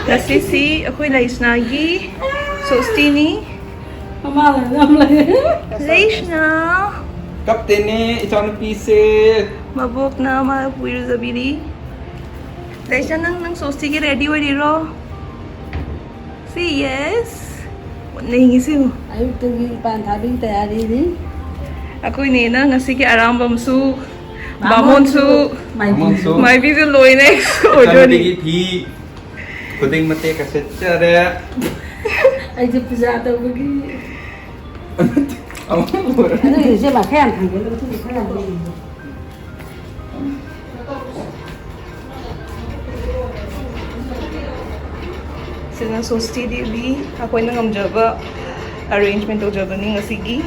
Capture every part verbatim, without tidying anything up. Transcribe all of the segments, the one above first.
ꯉꯁꯤꯁꯤ ꯑꯩꯈꯣꯏ ꯂꯩꯁꯅꯥꯒꯤ ꯁꯣꯁꯇꯤꯅꯤ꯫ ꯃꯃꯥꯅ ꯌꯥꯝ ꯂꯩ꯫ ꯂꯩꯁꯅꯥ꯫ ꯀꯞꯇꯦꯅꯦ ꯏꯆꯥꯅꯨꯄꯤꯁꯦ꯫ ꯃꯕꯣꯛꯅ ꯃꯥ ꯄꯨꯏꯔꯨꯖꯕꯤꯔꯤ꯫ ꯂꯩꯁꯅꯥ, ꯅꯪ, ꯅꯪ ꯁꯣꯁꯇꯤꯒꯤ ꯔꯦꯗꯤ ꯑꯣꯏꯔꯤꯔꯣ? ꯁꯤ ꯌꯦꯁ꯫ ꯅꯩꯉꯤꯁꯤ ꯌꯦꯡꯉꯨ꯫ ꯑꯌꯨꯛꯇꯒꯤ ꯏꯄꯥꯟ ꯊꯥꯕꯤꯒꯤ ꯇꯌꯥꯔꯤꯅꯤ꯫ ꯑꯩꯈꯣꯏ ꯅꯦꯅ ꯉꯁꯤꯒꯤ ꯑꯔꯥꯝꯕꯝꯁꯨ, ꯕꯥꯃꯣꯟꯁꯨ, ꯕꯥꯃꯣꯟꯁꯨ, ꯃꯥꯏꯕꯤꯁꯨ ꯂꯣꯏꯅ ꯑꯣꯏꯗꯣꯏꯅꯤ꯫ ꯏꯆꯥꯅꯨꯄꯤꯒꯤ ꯐꯤ ꯈꯨꯗꯩ ꯃꯇꯦꯛꯀ ꯁꯦꯠꯆꯔꯦ꯫ ꯑꯩꯁꯦ ꯄꯨꯖꯥ ꯇꯧꯕꯒꯤ꯫ ꯑꯃꯨꯛ ꯂꯣꯏꯔꯦ꯫ ꯑꯗꯨ ꯏꯆꯦ ꯃꯥ ꯈꯔ ꯌꯥꯝ ꯊꯥꯡꯖꯜꯂꯨ, ꯑꯗꯨꯗꯤ ꯈꯔ ꯌꯥꯝ ꯂꯩꯔꯤꯕ꯫ ꯁꯤꯅ ꯁꯣꯁꯇꯤ ꯗꯦꯕꯤ, ꯑꯩꯈꯣꯏꯅ ꯉꯝꯖꯕ ꯑꯦꯔꯦꯟꯖꯃꯦꯟ ꯇꯧꯖꯕꯅꯤ ꯉꯁꯤꯒꯤ꯫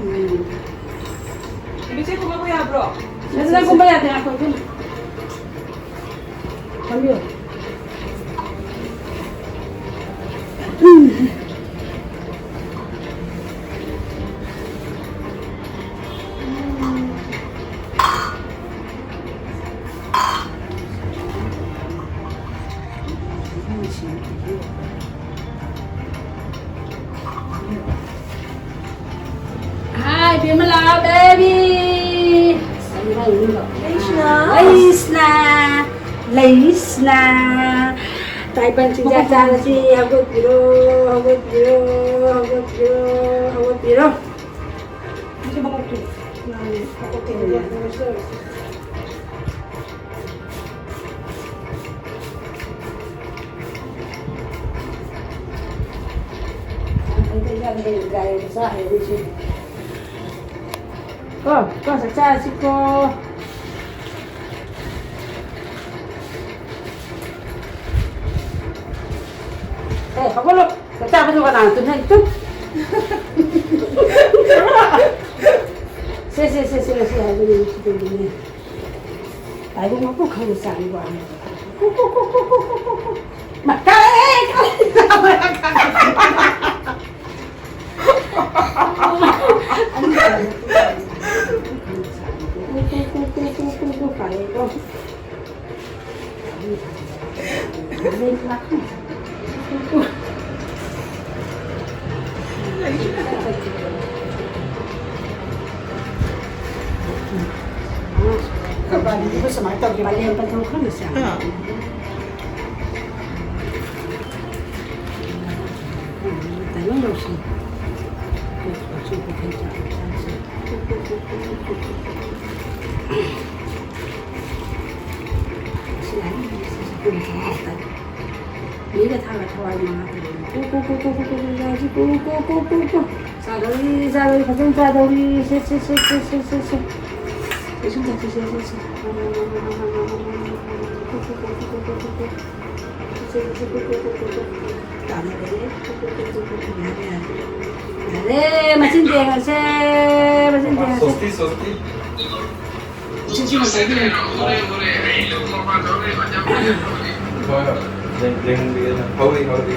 ꯎꯝ꯫ ꯏꯆꯦ, ꯀꯨꯝꯃꯛꯄ ꯌꯥꯕ꯭ꯔꯣ? ꯅꯪ ꯀꯨꯝꯕ ꯌꯥꯗꯦ, ꯉꯥꯏꯈꯣ, ꯏꯕꯦꯝꯃ꯫ ꯐꯝꯕꯤꯌꯣ꯫ Hi, Bimala, baby. ꯂꯩꯁꯅꯥ꯫ ꯂꯩꯁꯅꯥ꯫ ꯂꯩꯁꯅꯥ꯫ ꯇꯥꯏꯕꯪ ꯆꯤꯟꯖꯥꯛ ꯆꯥꯔꯁꯤ꯫ ꯍꯧꯒꯠꯄꯤꯔꯣ, ꯍꯧꯒꯠꯄꯤꯔꯣ, ꯍꯧꯒꯠꯄꯤꯔꯣ, ꯍꯧꯒꯠꯄꯤꯔꯣ꯫ ꯀꯣ, ꯀꯣ, ꯆꯥꯛ ꯆꯥꯔꯁꯤꯀꯣ꯫ ꯑꯦ, ꯍꯧꯒꯠꯂꯣ꯫ ꯆꯥꯛ ꯆꯥꯕꯗꯨ ꯀꯅꯥꯅ ꯇꯨꯝꯍꯟ-, ꯇꯨꯝ꯫ ꯁꯦ, ꯁꯦ, ꯁꯦ, ꯁꯦ, ꯁꯦ ꯍꯥꯏꯕꯅꯤ ꯁꯤꯗꯗꯤꯅꯦ꯫ ꯇꯥꯏꯕꯪ ꯃꯄꯨ ꯈꯪꯅ ꯆꯥꯅꯤꯀꯣ꯫ ꯀꯨ, ꯀꯨ, ꯀꯨ꯫ ꯃꯥ, ꯀꯥꯔꯛꯑꯦ, ꯀꯥꯔꯛꯑꯦ꯫ ꯀꯥꯔꯛꯑꯦꯀꯣ꯫ ꯁꯨꯃꯥꯏꯅ ꯇꯧꯒꯦ꯫ ꯑꯥ꯫ ꯇꯥꯏꯕꯪ ꯂꯧꯁꯤ꯫ ꯃꯤꯒ ꯊꯥꯒ ꯊꯋꯥꯏ ꯃꯉꯥ ꯇꯔꯨꯛ꯫ ꯀꯨ, ꯀꯨ, ꯀꯨ꯫ ꯆꯥꯗꯧꯔꯤ, ꯆꯥꯗꯧꯔꯤ, ꯐꯖꯅ ꯆꯥꯗꯧꯔꯤ꯫ ꯁꯦ, ꯁꯦ, ꯁꯦ, ꯁꯦ, ꯁꯦ, ꯁꯦ, ꯁꯦ꯫ ꯀꯩꯁꯨꯝ ꯇꯧꯗꯦ, ꯁꯦ, ꯁꯦ, ꯁꯦ꯫ ꯀꯨ, ꯀꯨ, ꯀꯨ꯫ ꯇꯥꯟꯅꯔꯦ꯫ ꯌꯥꯔꯦ, ꯌꯥꯔꯦ꯫ ꯌꯥꯔꯦ, ꯃꯆꯤꯟ ꯇꯦꯡꯉꯁꯦ, ꯃꯆꯤꯟ ꯇꯦꯡꯉꯁꯦ꯫ ꯁ꯭ꯋꯁꯇꯤ, ꯁ꯭ꯋꯁꯇꯤ꯫ ꯁꯤ, ꯁꯤ ꯉꯁꯥꯏꯒꯤ ꯍꯣꯏ, ꯍꯣꯏ, ꯑꯩ ꯑꯗꯨꯝ ꯃꯄꯥꯟ ꯊꯣꯛꯑꯒ ꯂꯩꯕ ꯌꯥꯝ ꯐꯖꯩ꯫ ꯍꯣꯏ, ꯍꯣꯏ꯫ ꯌꯦꯡ-, ꯌꯦꯡꯍꯟꯕꯤꯒꯦ ꯅꯪ꯫ ꯍꯧꯔꯤ, ꯍꯧꯔꯤ꯫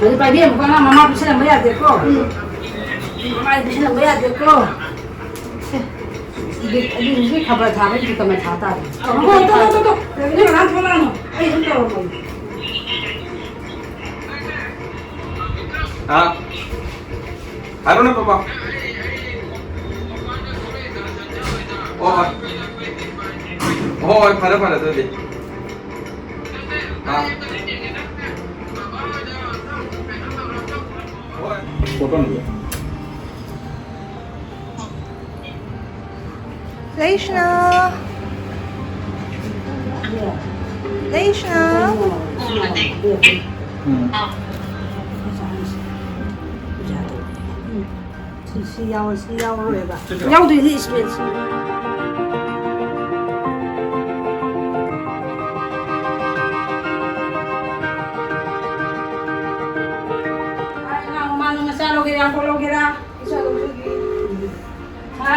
ꯑꯗꯨ ꯄꯥꯏꯕꯤꯔꯝꯃꯨꯀꯣ, ꯑꯉꯥꯡ ꯃꯃꯥ ꯄꯤꯁꯜꯂꯝꯕ ꯌꯥꯗꯦꯀꯣ꯫ ꯍꯣꯏ, ꯍꯣꯏ꯫ ꯃꯃꯥ ꯄꯤꯁꯜꯂꯝꯕ ꯌꯥꯗꯦꯀꯣ꯫ ꯁꯦ, ꯑꯗꯨ ꯍꯧꯖꯤꯛ ꯈꯕꯔ ꯊꯥꯕ ꯏꯗꯤ ꯀꯃꯥꯏ ꯊꯥ ꯇꯥꯔꯦ? ꯑꯣ, ꯇꯣ, ꯇꯣ, ꯇꯣ, ꯇꯣ꯫ ꯅꯣꯏ ꯃꯃꯥ ꯊꯣꯛꯂꯛꯑꯅꯨ꯫ ꯑꯩ ꯑꯗꯨꯝ ꯇꯧꯔꯝꯃꯒꯦ꯫ ꯑꯥ꯫ ꯍꯥꯏꯔꯣꯅꯦ, ꯄꯄꯥ꯫ ꯍꯣꯏ, ꯍꯣꯏ꯫ ꯍꯣꯏ, ꯍꯣꯏ, ꯐꯔꯦ, ꯐꯔꯦ, ꯑꯗꯨꯗꯤ꯫ ꯑꯥ꯫ ꯍꯣꯏ꯫ Photo number. ꯂꯩꯁꯅꯥ꯫ ꯂꯩꯁꯅꯥ꯫ ꯎꯝ꯫ ꯁꯤ, ꯁꯤ ꯌꯥꯎ-, ꯁꯤ ꯌꯥꯎꯔꯣꯏꯕ꯫ ꯌꯥꯎꯗꯣꯏꯅꯤ, ꯏꯁꯃꯦꯜꯁꯤ꯫ ꯑꯉꯥꯡ ꯃꯃꯥꯅ ꯃꯆꯥ ꯂꯧꯒꯦꯔꯥ, ꯌꯥꯡꯀꯣꯛ ꯂꯧꯒꯦꯔꯥ? ꯏꯆꯥ ꯂꯧꯖꯒꯦ꯫ ꯍꯥ?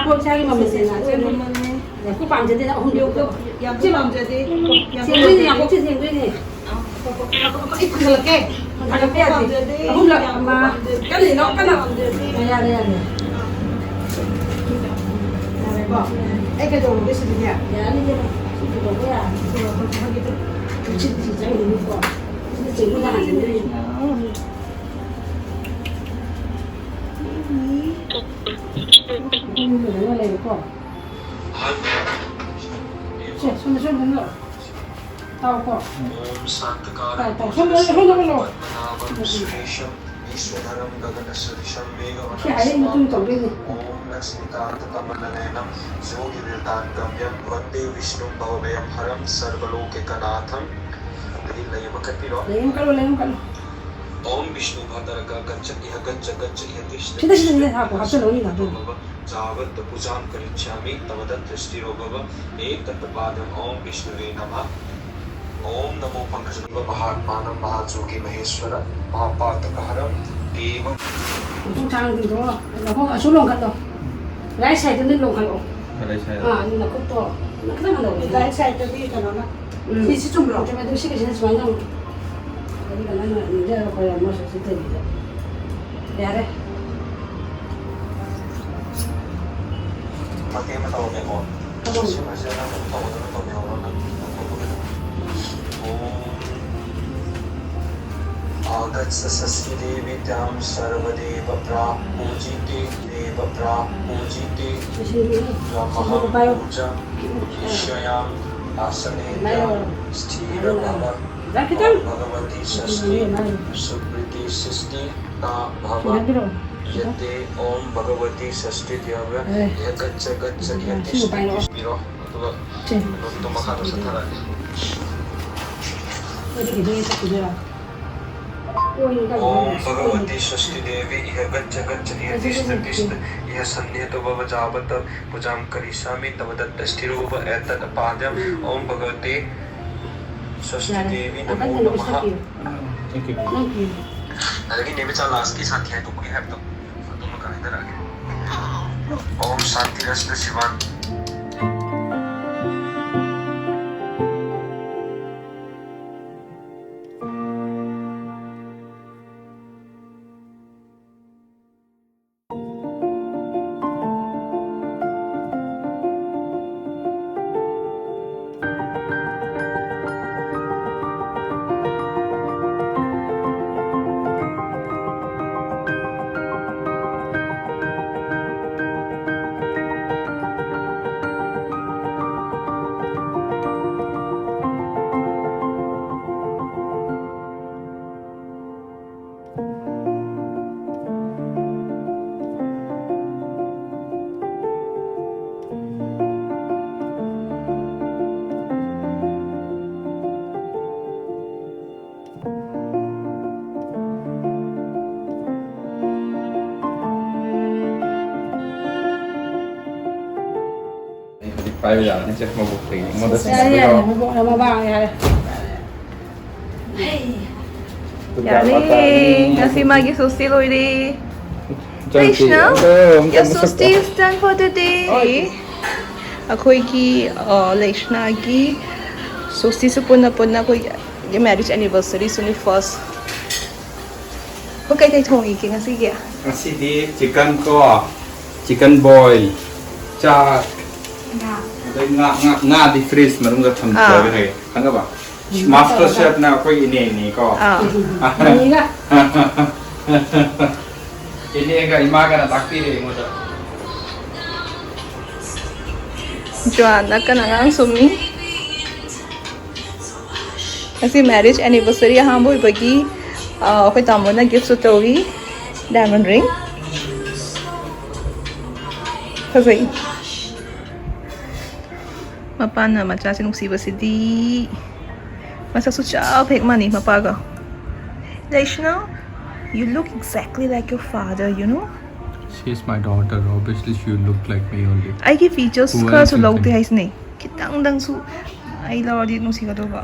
ꯉꯥꯏꯈꯣ, ꯏꯆꯥꯒꯤ ꯃꯃꯜꯁꯦ ꯉꯥꯏꯈꯣ꯫ ꯌꯥꯝ ꯄꯥꯝꯖꯗꯦꯗ, ꯑꯍꯨꯝ ꯂꯧꯒꯦ꯫ ꯌꯥꯝ ꯄꯥꯝꯖꯗꯦ꯫ ꯁꯦꯡꯗꯣꯏꯅꯦ, ꯌꯥꯝ ꯌꯥꯝ ꯄꯥꯝꯖꯗꯦ꯫ ꯄꯥꯝꯖꯗꯦ꯫ ꯌꯥꯝ ꯑꯩ ꯊꯥꯡꯒꯠꯂꯛꯀꯦ꯫ ꯊꯥꯡꯒꯠꯄ ꯌꯥꯗꯦ꯫ ꯄꯥꯝꯖꯗꯦ꯫ ꯑꯍꯨꯝꯂꯛ ꯌꯥꯝ ꯑꯃ꯫ ꯄꯥꯝꯖꯗꯦ꯫ ꯀꯟꯅ ꯂꯥꯎ, ꯀꯟꯅ ꯄꯥꯝꯖꯗꯦ꯫ ꯌꯥꯔꯦ, ꯌꯥꯔꯦ꯫ ꯌꯥꯔꯦꯀꯣ? ꯑꯩ ꯀꯩꯗꯧꯔꯒꯦ ꯁꯤꯗꯤꯅꯦ? ꯌꯥꯅꯤ, ꯏꯕꯦꯝꯃ꯫ ꯁꯤ ꯀꯩꯗꯧꯕ ꯌꯥꯔꯅꯤ? ꯁꯤ ꯋꯥꯈꯜ ꯈꯪꯉꯦ꯫ ꯁꯤ ꯆꯪꯉꯤꯅꯤꯀꯣ꯫ ꯁꯤ ꯆꯦꯡꯒꯨꯗ ꯍꯥꯟꯖꯤꯟꯗꯣꯏꯅꯤ꯫ ꯎꯝ, ꯂꯩꯔꯦꯀꯣ꯫ ꯁꯦ, ꯁꯣꯝꯗ, ꯁꯣꯝꯗ, ꯁꯣꯝꯗ ꯂꯥꯛꯑꯣ꯫ ꯇꯥꯎꯀꯣ꯫ ꯇꯥꯎ, ꯇꯥꯎ꯫ ꯁꯣꯝꯗ, ꯁꯣꯝꯗ, ꯁꯣꯝꯗ ꯂꯥꯛꯑꯣ꯫ ꯎꯝ, ꯎꯝ꯫ ꯁꯤ ꯍꯥꯏꯔꯛꯏ ꯃꯇꯨꯡ ꯇꯧꯗꯣꯏꯅꯦ꯫ ꯑꯗꯒꯤ ꯂꯩ ꯑꯃ ꯀꯠꯄꯤꯔꯣ꯫ ꯂꯩ ꯑꯃ ꯀꯠꯂꯣ, ꯂꯩ ꯑꯃ ꯀꯠꯂꯣ꯫ ꯁꯤꯗ, ꯁꯤꯗ, ꯁꯤꯗ ꯍꯥꯞꯄꯣ, ꯍꯥꯞꯆꯜꯂꯣ, ꯑꯅꯤꯗ ꯍꯥꯞꯆꯜꯂꯣ꯫ ꯖꯥꯒꯠ ꯄꯨꯖꯥꯝ ꯀꯔꯤꯁ꯭ꯌꯥꯃꯤ ꯇꯕ ꯗꯟꯇ ꯁ꯭ꯇꯤꯔꯣ ꯚꯕ꯫ ꯑꯦꯛ ꯗꯟꯇ ꯄꯥꯗꯝ ꯅꯃꯣ ꯄꯪꯀꯖ ꯃꯍꯥꯠꯃꯥꯅꯝ ꯃꯍꯥꯖꯣꯒꯤ ꯃꯍꯦꯁ꯭ꯋꯔ ꯃꯍꯥꯄꯥꯇꯀꯍꯔꯝ ꯑꯦꯚꯝ꯫ ꯃꯈꯣꯡ ꯊꯥꯡꯗꯣ ꯂꯧꯍꯣꯡ ꯑꯁꯨ ꯂꯣꯡꯈꯠꯂꯣ꯫ ꯔꯥꯏꯠ ꯁꯥꯏꯗꯇ ꯂꯣꯡꯈꯠꯂꯣ꯫ ꯔꯥꯏꯠ ꯁꯥꯏꯗ꯫ ꯑꯥ, ꯅꯈꯨꯠꯇꯣ ꯈꯤꯇꯪ ꯍꯟꯗꯧ꯫ ꯔꯥꯏꯠ ꯁꯥꯏꯗꯇꯗꯤ ꯀꯩꯅꯣꯅ꯫ ꯎꯝ꯫ ꯁꯤꯁꯤ ꯆꯨꯝꯕ꯭ꯔꯣ? ꯆꯨꯝꯃꯦ, ꯑꯗꯨ ꯁꯤꯒꯤꯁꯤꯅ ꯁꯨꯃꯥꯏꯅ ꯑꯃꯨꯛ꯫ ꯑꯗꯨꯒ ꯅꯪꯅ ꯅꯤꯡꯖꯔꯒ ꯈꯣꯏꯔꯝꯃꯣ ꯁꯤ ꯇꯧꯕꯤꯗ꯫ ꯌꯥꯔꯦ꯫ ꯃꯇꯦꯛ ꯑꯃ ꯇꯧꯔꯝꯃꯦꯀꯣ꯫ ꯇꯧꯔꯝꯃꯦ꯫ ꯁꯤ ꯐꯖꯅ ꯀꯩꯅꯣ ꯇꯧꯒꯗꯕ ꯇꯧꯕꯤꯍꯧꯔꯣ ꯅꯪ ꯂꯧꯊꯣꯛꯄꯒꯤꯗꯣ꯫ ꯑꯣꯝ꯫ ꯑꯥꯒꯠꯁ ꯁꯁꯤ ꯗꯦꯕꯤꯇ꯭ꯌꯥꯝ ꯁꯔꯕꯗꯦꯕ ꯄ꯭ꯔꯥꯄꯨꯖꯤꯇꯦ ꯗꯦꯕ ꯄ꯭ꯔꯥꯄꯨꯖꯤꯇꯦ꯫ ꯂꯣꯏꯁꯤꯟꯕꯤꯔꯣ꯫ ꯁꯤꯗ ꯄꯥꯏꯌꯣ꯫ ꯕ꯭ꯔꯍ꯭ꯃꯍꯝ ꯄꯨꯖ ꯏꯁꯌꯥꯝ आसनेन स्थिर भव। भगवती षष्ठी सुप्रीति सिष्ठी ता भव। यते ओम भगवती षष्ठी देव्या यह गच्छ गच्छ यह तिष्ठ तिष्ठ ꯄꯤꯔꯣ꯫ ꯑꯗꯨꯒ ꯀꯩꯅꯣꯗꯣ ꯃꯈꯥꯗ ꯆꯠꯊꯔꯛꯑꯒꯦ꯫ ओम भगवती षष्ठी देवी इह गच्छ गच्छ इह तिष्ठ तिष्ठ इह सन्निहितो भव जावत पूजां करिष्यामि तव दत्त स्थिरो भव एतत् पाद्यम्। ओम भगवती षष्ठी देवी नमो नमः꯫ Thank you. ꯑꯗꯒꯤ ꯅꯦꯕꯤꯆꯥ ꯂꯥꯁꯀꯤ ꯁꯥꯟꯇꯤ ꯍꯥꯏꯗꯣꯛꯄꯒꯤ ꯍꯥꯏꯕꯗꯣ ꯑꯗꯨꯃ ꯈꯔ ꯍꯥꯏꯅꯔꯛꯑꯒꯦ꯫ ओम शांति रस्त शिवान। ꯑꯩ ꯍꯧꯖꯤꯛ ꯄꯥꯏꯕ ꯌꯥꯔꯅꯤ, ꯆꯦ, ꯃꯕꯨꯛꯇꯒꯤ꯫ ꯑꯩꯉꯣꯟꯗ ꯌꯥꯔꯦ, ꯌꯥꯔꯦ, ꯁꯤꯟꯅꯕꯤꯔꯣ꯫ ꯃꯕꯣꯛꯅ ꯃꯃꯥ ꯌꯥꯔꯦ꯫ ꯌꯥꯔꯦ, ꯉꯁꯤ ꯃꯥꯒꯤ ꯁꯣꯁꯇꯤ ꯂꯣꯏꯔꯦ꯫ ꯏꯆꯥꯅꯨꯄꯤ, ꯂꯩꯁꯅꯥ, ꯑꯝꯇ, ꯑꯝꯇ your ꯃꯁꯛ ꯁꯣꯁꯇꯤ is done for the day꯫ ꯑꯩꯈꯣꯏꯒꯤ, ꯑ, ꯂꯩꯁꯅꯥꯒꯤ ꯁꯣꯁꯇꯤꯁꯨ ꯄꯨꯟꯅ ꯄꯨꯟꯅ ꯑꯩꯈꯣꯏꯒꯤ marriage anniversary ꯁꯨꯅꯤ first꯫ ꯑꯩꯈꯣꯏ ꯀꯩꯀꯩ ꯊꯣꯡꯉꯤꯒꯦ ꯉꯁꯤꯒꯤ? ꯉꯁꯤꯗꯤ chicken ꯀꯣ, chicken boil, ꯆꯥꯛ, ꯉꯥ꯫ ꯑꯗꯩ ꯉꯥ, ꯉꯥ, ꯉꯥꯗꯤ fridge ꯃꯅꯨꯡꯗ ꯊꯝꯖꯔꯒ ꯑꯥ꯫ ꯂꯩ꯫ ꯈꯪꯉꯕ? ꯎꯝ꯫ Master chef ꯅ ꯑꯩꯈꯣꯏ ꯏꯅꯦꯅꯤꯀꯣ꯫ ꯑꯥ꯫ ꯏꯅꯦꯒ꯫ ꯏꯅꯦꯒ ꯏꯃꯥꯒꯅ ꯇꯥꯛꯄꯤꯔꯦ ꯑꯩꯉꯣꯟꯗ꯫ ꯖꯣꯍꯥꯟꯅ ꯀꯟꯅ ꯑꯉꯥꯡ ꯁꯨꯝꯃꯤ꯫ ꯉꯁꯤ marriage anniversary ꯑꯍꯥꯟꯕ ꯑꯣꯏꯕꯒꯤ ꯑꯩꯈꯣꯏ ꯇꯥꯃꯣꯅ gift ꯁꯨ ꯇꯧꯔꯤ, diamond ring꯫ ꯐꯖꯩ꯫ ꯃꯄꯥꯅ ꯃꯆꯥꯁꯦ ꯅꯨꯡꯁꯤꯕꯁꯤꯗꯤ꯫ ꯃꯁꯛꯁꯨ ꯆꯞ ꯍꯦꯛ ꯃꯥꯟꯅꯩ ꯃꯄꯥꯒ꯫ Daishna, you look exactly like your father, you know? She is my daughter. Obviously, she will look like me only. ꯑꯩꯒꯤ features Who ꯈꯔꯁꯨ else you ꯂꯧꯗꯦ think? ꯍꯥꯏꯁꯤꯅꯦ꯫ ꯈꯤꯇꯪꯗꯪꯁꯨ ꯑꯩ ꯂꯧꯔꯗꯤ ꯅꯨꯡꯁꯤꯒꯗꯧꯕ꯫